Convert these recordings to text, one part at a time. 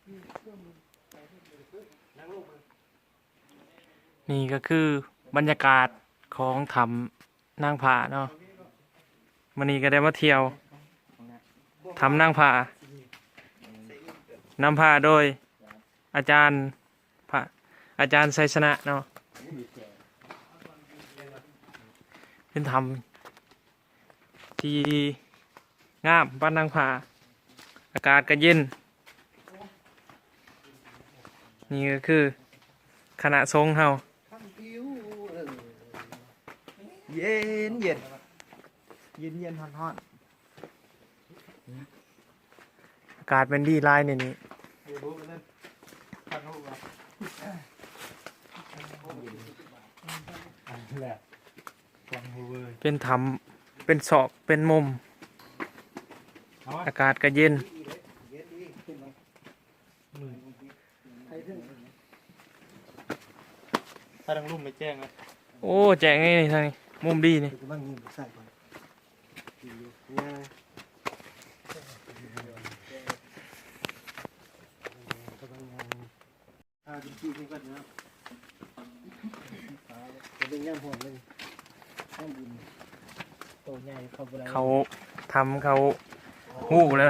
ນີ້ກໍຄືບັນຍາກາດຂອງຖ້ຳນາງຜາເນາະ. ມື້ນີ້ກໍໄດ້ມາທ່ຽວຖ້ຳນາງຜາ ນຳພາໂດຍອາຈານ ພະ ອາຈານໄຊຊະນະເນາະ. ເປັນຖ້ຳທີ່ງາມ ບ້ານນາງຜາ ອາກາດກໍເຢັນ. ນີ້ກໍຄືຄະນະສົງເຮົາ ເຢັນໆ ເຢັນໆ ຮ້ອນໆ. ອາກາດແມ່ນດີຫຼາຍໃນນີ້ ເປັນຖ້ຳ ເປັນຊອກ ເປັນມຸມ ອາກາດກໍເຢັນ. ໄປທາງລຸ່ມໄປແຈ້ງເລີຍ. ໂອ້ ແຈ້ງນີ້ ທາງນີ້ມຸມດີນີ້. ກຳລັງຍິງໃສ່ກ່ອນ ຢູ່ ຍ່າງ ກຳລັງຍ່າງ ພາເປັນທີ່ນີ້ກ່ອນເນາະ. ເປັນຍາມຮ້ອນເລີຍ ຍາມບຸນ ໂຕໃຫຍ່ເຂົ້າບໍ່ໄດ້ ເຂົ້າຖ້ຳ ເຂົ້າຮູແລ້ວ.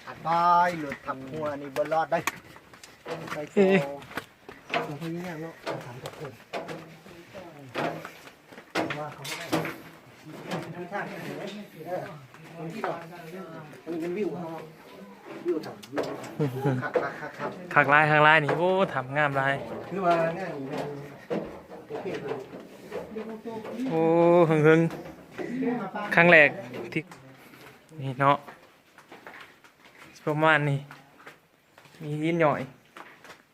ອະຕາຍ ລົດທັບຫົວນີ້ບໍ່ລອດໄດ໋. ໄປຕໍ່ ເອີ ຕ້ອງພະຍາຍາມເນາະ ຖາມທຸກຄົນ ວ່າເຂົາບໍ່ໄດ້ ເອີ ມັນທີ່ດອກ ອັນນີ້ເປັນວິວເຮົາເນາະ ວິວຖ້ຳ ວິວຖ້ຳ ຄັກໆໆໆ ຄັກຫຼາຍ ຄັກຫຼາຍນີ້. ໂອ້ ຖ້ຳງາມຫຼາຍ ຄືວ່າງາມນີ້ແມ່ນໂອເຄເລີຍ. ໂອ້ ເຫິງໆ ຄັ້ງແລກທີ່ ນີ້ເນາະ ປະມານນີ້. ມີຫີນຍ້ອຍ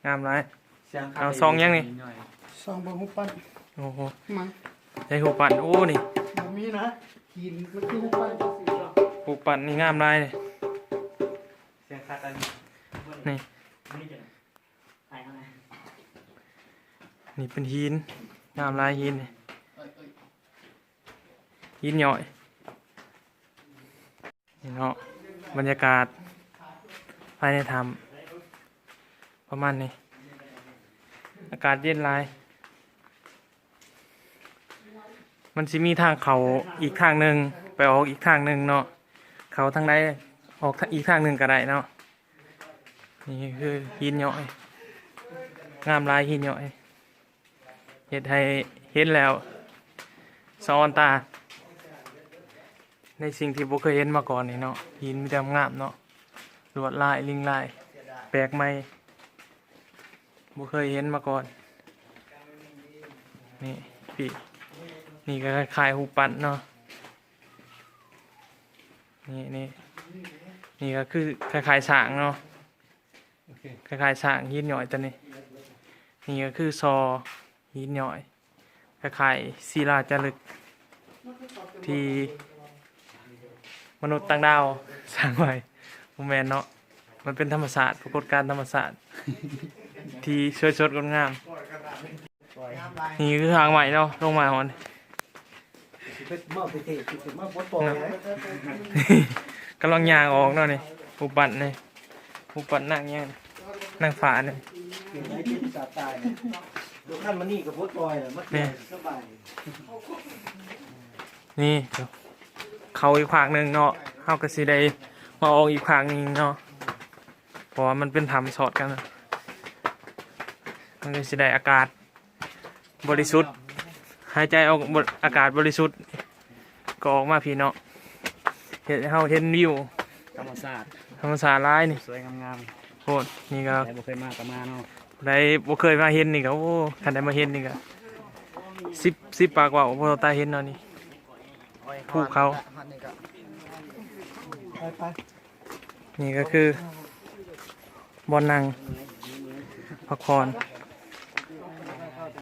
ງາມຫຼາຍ. ເອົາ ສ່ອງຫຍັງນີ້? ສ່ອງເບິ່ງຮູບປັ້ນ. ໂອ້ໂຫ ມັນ ໃສ່ຮູບປັ້ນ. ໂອ້ ນີ້ ບໍ່ມີນະ ຫີນມັນຄືຮູບປັ້ນ. ຮູບປັ້ນນີ້ງາມຫຼາຍນີ້. ນີ້ ນີ້ເປັນຫີນ ງາມຫຼາຍຫີນນີ້ ຫີນຍ້ອຍ. ນີ້ເນາະ ບັນຍາກາດພາຍໃນຖ້ຳປະມານນີ້ ອາກາດເຢັນຫຼາຍ. ມັນຊິມີທາງເຂົ້າອີກທາງໜຶ່ງ ໄປອອກອີກທາງໜຶ່ງເນາະ ເຂົ້າທາງໃດອອກອີກທາງໜຶ່ງກໍໄດ້ເນາະ. ນີ້ຄືຫີນຍ້ອຍ ງາມຫຼາຍຫີນຍ້ອຍ. ເຮັດໃຫ້ເຫັນແລ້ວສະອອນຕາ ໃນສິ່ງທີ່ບໍ່ເຄີຍເຫັນມາກ່ອນນີ້ເນາະ. ຫີນມີແຕ່ງາມເນາະ ລວດລາຍ ລິງລາຍ ແປກໃໝ່ ບໍ່ເຄີຍເຫັນມາກ່ອນ. ນີ້ ນີ້ກໍຄ້າຍໆຮູບປັ້ນເນາະ. ນີ້ ນີ້ ນີ້ກໍຄືຄ້າຍໆຊ້າງເນາະ. ໂອເຄ ຄ້າຍໆຊ້າງຫີນຍ້ອຍຕົວນີ້. ນີ້ກໍຄືຊໍຫີນຍ້ອຍ ຄ້າຍໆສິລາຈາລຶກທີ່ມະນຸດຕ່າງດາວສ້າງໄວ້. ບໍ່ແມ່ນເນາະ ມັນເປັນທຳມະຊາດ ປາກົດການທຳມະຊາດທີ່ສວຍສົດງົດງາມ. ນີ້ຄືທາງໃໝ່ເນາະ ລົງມາຮອດ ຊິໄປເວົ້າໄປເທະ ຊິໄປເວົ້າບໍ່ຕໍ່ເລີຍ ກຳລັງຍ່າງອອກເນາະ. ນີ້ຮູບປັ້ນນີ້ ຮູບປັ້ນນາງຫຍັງ ນາງຟ້ານີ້ ເປັນໄດ້ເຈັບສາຕາຍ. ໂດຍຂັ້ນມານີ້ກໍບໍ່ຕໍ່ແລ້ວ ມາແຕ່ສະບາຍ. ນີ້ເຂົ້າອີກພາກໜຶ່ງເນາະ ເຮົາກໍຊິໄດ້ມາອອກອີກພາກໜຶ່ງເນາະ ເພາະວ່າມັນເປັນຖ້ຳສອດກັນ ມັນກໍຊິໄດ້ອາກາດ ບໍລິສຸດ ຫາຍໃຈອອກ ອາກາດບໍລິສຸດ ກໍອອກມາພີ້ເນາະ. ເຮັດໃຫ້ເຮົາເຫັນວິວທຳມະຊາດ ທຳມະຊາດຫຼາຍນີ້ ສວຍງາມໆ. ໂພດ ນີ້ກໍ ໃຜບໍ່ເຄີຍມາກໍມາເນາະ ໃຜບໍ່ເຄີຍມາເຫັນນີ້ກໍ ໂອ້ ຄັນໄດ້ມາເຫັນນີ້ກໍ ສິບ ສິບປາກເວົ້າບໍ່ເທົ່າຕາເຫັນເນາະ. ນີ້ພູເຂົາ ໄປໆ. ນີ້ກໍຄືບ່ອນນັ່ງພັກຜ່ອນ